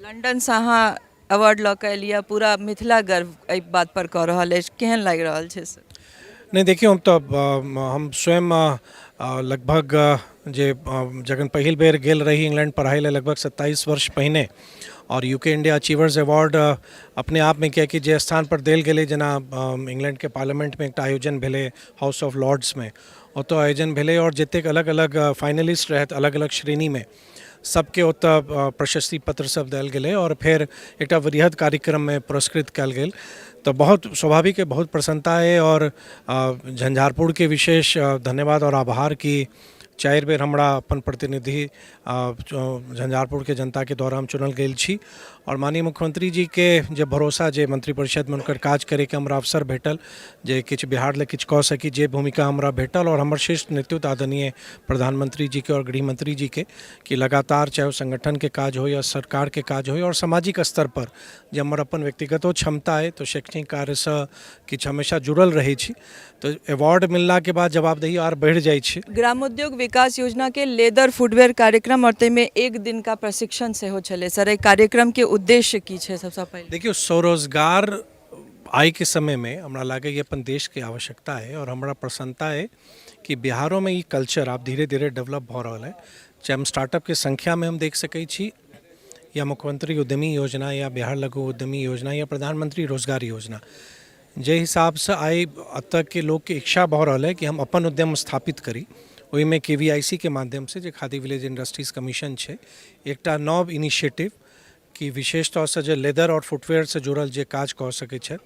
लंडनसँ अहाँ अवार्ड लऽ कऽ एलियै, पूरा मिथिला गर्व एहि बात पर कऽ रहल अछि, केहन लागि रहल छै से? नहि, देखियौ, हम तऽ हम स्वयं लगभग जे जखन पहिल बेर गेल रही इंग्लैंड पढ़ाइ लए लगभग 27 वर्ष पहिने, आओर यूके इंडिया अचीवर्स अवार्ड अपने आपमे, कियाकि जे स्थान पर देल गेलै, जेना इंग्लैंडके पार्लियामेंटमे एकटा आयोजन भेलै, हाउस ऑफ लॉर्ड्समे ओतऽ आयोजन भेलै, आओर जतेक अलग अलग फाइनलिस्ट रहथि अलग अलग श्रेणीमे, सबके ओतऽ प्रशस्ति पत्र सब देल गेलै आओर फेर एकटा वृहद कार्यक्रममे पुरस्कृत कयल गेल। तऽ बहुत स्वाभाविक है, बहुत प्रसन्नता है आओर झंझारपुरके विशेष धन्यवाद आओर आभार कि 4 बेर हमरा अपन प्रतिनिधि झंझारपुरके जनताके द्वारा हम चुनल गेल छी, आओर माननीय मुख्यमंत्री जीके जे भरोसा, जे मंत्रिपरिषदमे हुनकर काज करैके हमरा अवसर भेटल, जे किछु बिहार लए किछु कऽ सकी, जे भूमिका हमरा भेटल, आओर हमर शीर्ष नेतृत्व आदरणीय प्रधानमंत्री जीके आओर गृहमंत्री जीके कि लगातार चाहे ओ संगठनके काज हो या सरकारके काज हो, आओर सामाजिक स्तर पर जे हमर अपन व्यक्तिगतो क्षमता अइ, तऽ शैक्षणिक कार्यसँ किछु हमेशा जुड़ल रहै छी, तऽ अवार्ड मिललाके बाद जवाबदेही आर बढ़ि जाइ छै। ग्रामोद्योग विकास योजना के लेदर फुटवेयर कार्यक्रम और ताहिमे एक दिन का प्रशिक्षण सेहो छलै सर, एहि कार्यक्रम के उद्देश्य की छै सबसँ पहिले? देखियौ, स्वरोजगार आइके समयमे हमरा लागैए अपन देशके आवश्यकता है, आओर हमरा प्रसन्नता है कि बिहारोमे ई कल्चर आब धीरे धीरे डेवलप भऽ रहल है। चाहे हम स्टार्टअपके संख्यामे हम देख सकै छी, या मुख्यमंत्री उद्यमी योजना, या बिहार लघु उद्यमी योजना, या प्रधानमंत्री रोजगार योजना, जाहि हिसाबसँ आइ एतऽके लोकके इच्छा भऽ रहल है कि हम अपन उद्यम स्थापित करी, ओहिमे के वी आई सी के माध्यमसँ, जे खादी विलेज इंडस्ट्रीज कमीशन छै, एकटा नव इनिशिएटिव कि विशेष तौरसँ जे लेदर आओर फुटवेयरसँ जुड़ल जे काज कऽ सकै छथि,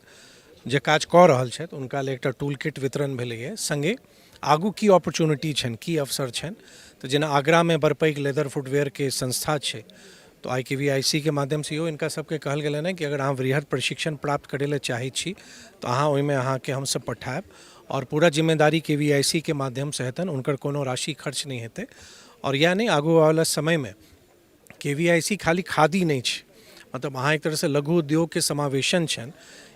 जे काज कऽ रहल छथि, हुनका लेल एकटा टूल किट वितरण भेलैए। सङ्गे आगू की अपॉर्चुनिटी छनि, की अवसर छनि, तऽ जेना आगरामे बड़ पैघ लेदर फुटवेयरके संस्था छै, तऽ आई के वी आई सी के माध्यमसँ इहो हिनका सबके कहल गेलनि हँ कि अगर अहाँ वृहद प्रशिक्षण प्राप्त करै लए चाहै छी तऽ अहाँ ओहिमे अहाँके हमसब पठायब, आओर पूरा जिम्मेदारी के वी आई सी के माध्यमसँ हेतनि, हुनकर कोनो राशि खर्च नहि हेतै। आओर इएह नहि, आगू आबयवला समयमे के वी आई सी खाली खादी नहि छै, मतलब अहाँ एक तरहसँ लघु उद्योगके समावेशन छनि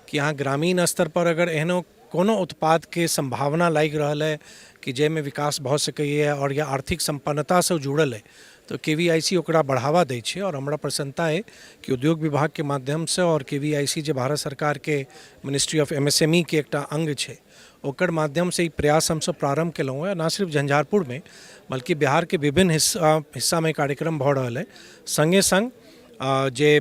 कि अहाँ ग्रामीण स्तरपर अगर एहनो कोनो उत्पादके सम्भावना लागि रहल अइ कि जाहिमे विकास भऽ सकैए आओर या आर्थिक सम्पन्नतासँ जुड़ल अइ, तऽ के वी आई सी ओकरा बढ़ावा दै छै। आओर हमरा प्रसन्नता अइ कि उद्योग विभागके माध्यमसँ आओर के वी आई सी, जे भारत सरकारके ministry of M S M E के एकटा अङ्ग छै, ओकर माध्यमसँ ई प्रयास हमसब प्रारम्भ केलहुँ हँ। न सिर्फ झंझारपुरमे बल्कि बिहारके विभिन्न हिस्सामे कार्यक्रम भऽ रहल अइ। सङ्गे सङ्ग जे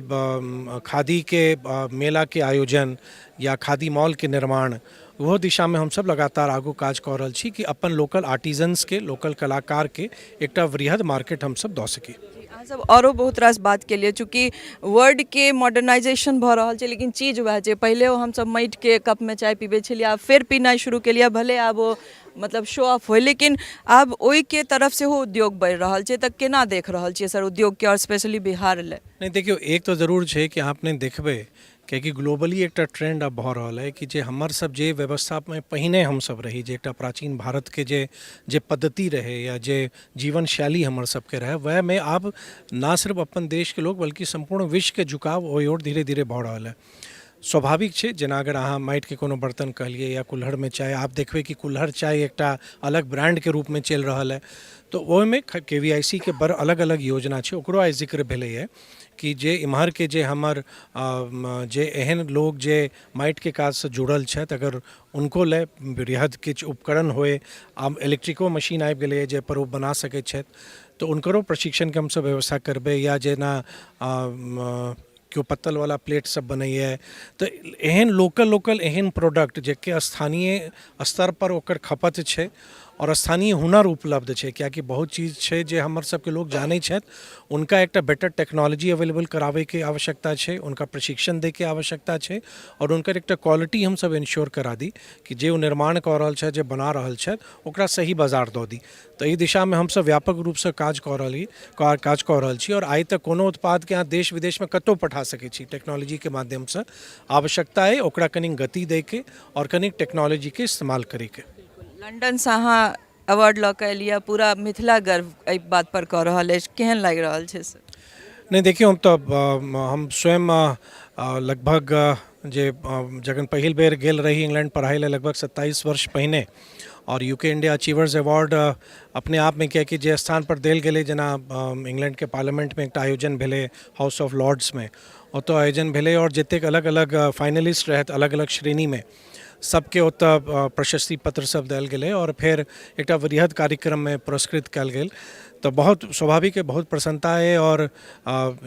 खादीके मेलाके आयोजन या खादी मॉलके निर्माण, ओहो दिशामे हमसब लगातार आगू काज कऽ रहल छी कि अपन लोकल आर्टिजन्सके, लोकल कलाकारके एकटा वृहद मार्केट हमसब दऽ सकी। अहाँ सब औरो बहुत रास बात केलियै, चूँकि वर्ल्डके मॉडर्नाइजेशन भऽ रहल छै लेकिन चीज वएह छै। पहिले हमसब माटिके कपमे चाय पीबै छलियै, आब फेर पीनाइ शुरू केलियै, भले आब ओ मतलब शो ऑफ होइ, लेकिन आब ओहिके तरफ सेहो उद्योग बढ़ि रहल छै, तऽ केना देख रहल छियै सर उद्योगके आओर स्पेशली बिहार लए? नहि, देखियौ, एक तऽ जरूर छै कि अहाँ अपने देखबै, कियाकि ग्लोबली एकटा ट्रेंड आब भऽ रहल अइ कि जे हमर सब जे व्यवस्थामे पहिने हमसब रही, जे एकटा प्राचीन भारतके जे जे पद्धति रहै या जे जीवन शैली हमर सबके रहै, वएहमे आब ना सिर्फ अपन देशके लोक बल्कि सम्पूर्ण विश्वके झुकाव ओहि ओर धीरे धीरे भऽ रहल अइ। स्वाभाविक छै, जेना अगर अहाँ माटिके कोनो बर्तन कहलियै या कुल्हड़मे चाय, आब देखबै कि कुल्हड़ चाय एकटा अलग ब्रांडके रूपमे चलि रहल अइ, तऽ ओहिमे के वी आई सी के बड़ अलग अलग योजना छै। ओकरो आइ जिक्र भेलैए कि जे एम्हरके जे हमर जे एहन लोक जे माटिके काजसँ जुड़ल छथि, अगर हुनको लए वृहद किछु उपकरण होइ, आब इलेक्ट्रिको मशीन आबि गेलैए जाहिपर ओ बना सकै छथि, तऽ हुनकरो प्रशिक्षणके हमसब व्यवस्था करबै। या जेना केओ पत्तलवला प्लेट सब बनैए, तऽ एहन लोकल लोकल एहन प्रोडक्ट जाहिके स्थानीय स्तरपर ओकर खपत छै आओर स्थानीय हुनर उपलब्ध छै, किएकि बहुत चीज छै जे हमर सबके लोक जानै छथि, हुनका एकटा बेटर टेक्नोलॉजी अवेलेबल कराबैके आवश्यकता छै, हुनका प्रशिक्षण दैके आवश्यकता छै, आओर हुनकर एकटा क्वालिटी हमसब इन्श्योर करा दी कि जे ओ निर्माण कऽ रहल छथि, जे बना रहल छथि, ओकरा सही बाजार दऽ दी। तऽ एहि दिशामे हमसब व्यापक रूपसँ काज कऽ रहल छी, आओर आइ तक कोनो उत्पादके अहाँ देश विदेशमे कतहु पठा सकै छी टेक्नोलॉजीके माध्यमसँ। आवश्यकता अइ ओकरा कनि गति दैके आओर कनि टेक्नोलॉजीके इस्तेमाल करैके। लंडनसँ अहाँ अवार्ड लऽ कऽ एलियै, पूरा मिथिला गर्व एहि बात पर कऽ रहल अछि, केहन लागि रहल छै से? नहि, देखियौ, हम तऽ हम स्वयं लगभग जे जखन पहिल बेर गेल रही इंग्लैंड पढ़ाइ लए लगभग 27 वर्ष पहिने, आओर यूके इंडिया अचीवर्स अवार्ड अपने आपमे, कियाकि जे स्थान पर देल गेलै, जेना इंग्लैंडके पार्लियामेंटमे एकटा आयोजन भेलै, हाउस ऑफ लॉर्ड्समे ओतऽ आयोजन भेलै आओर जतेक अलग अलग फाइनलिस्ट रहथि अलग अलग श्रेणीमे, सबके ओतऽ प्रशस्ति पत्र सब देल गेलै आओर फेर एकटा वृहद कार्यक्रममे पुरस्कृत कयल गेल। तऽ बहुत स्वाभाविक है, बहुत प्रसन्नता है आओर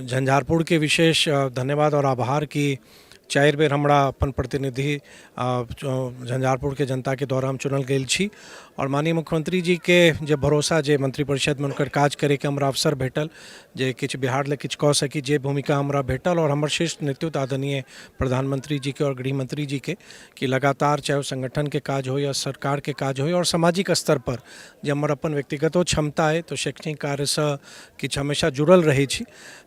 झंझारपुरके विशेष धन्यवाद आओर आभार कि 4 बेर हमरा अपन प्रतिनिधि झंझारपुरके जनताके द्वारा हम चुनल गेल छी आओर माननीय मुख्यमंत्री जीके जे भरोसा, जे मंत्रिपरिषदमे हुनकर काज करैके हमरा अवसर भेटल, जे किछु बिहार लए किछु कऽ सकी, जे भूमिका हमरा भेटल आओर हमर शीर्ष नेतृत्व आदरणीय प्रधानमंत्री जीके आओर गृहमंत्री जीके कि लगातार चाहे ओ संगठनके काज हो या सरकारके काज हो आओर सामाजिक स्तर पर जे हमर अपन व्यक्तिगतो क्षमता अइ, तऽ शैक्षणिक कार्यसँ किछु हमेशा जुड़ल रहै छी।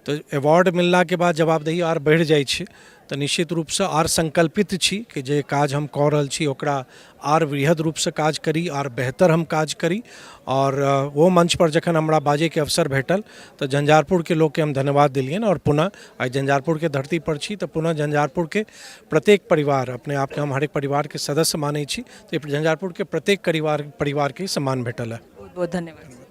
तऽ अवार्ड मिललाके बाद जवाबदेही आर बढ़ि जाइ छै, तऽ निश्चित रूपसँ आर संकल्पित छी कि जे काज हम कऽ रहल छी ओकरा आर वृहद रूपसँ काज करी, आर बेहतर हम काज करी। आओर ओ मंचपर जखन हमरा बाजैके अवसर भेटल तऽ झंझारपुरके लोकके हम धन्यवाद देलियनि आओर पुनः आइ झंझारपुरके धरतीपर छी तऽ पुनः झंझारपुरके प्रत्येक परिवार, अपने आपके हम हरेक परिवारके सदस्य मानै छी, तऽ झंझारपुरके प्रत्येक परिवारके सम्मान भेटल है। बहुत बहुत धन्यवाद।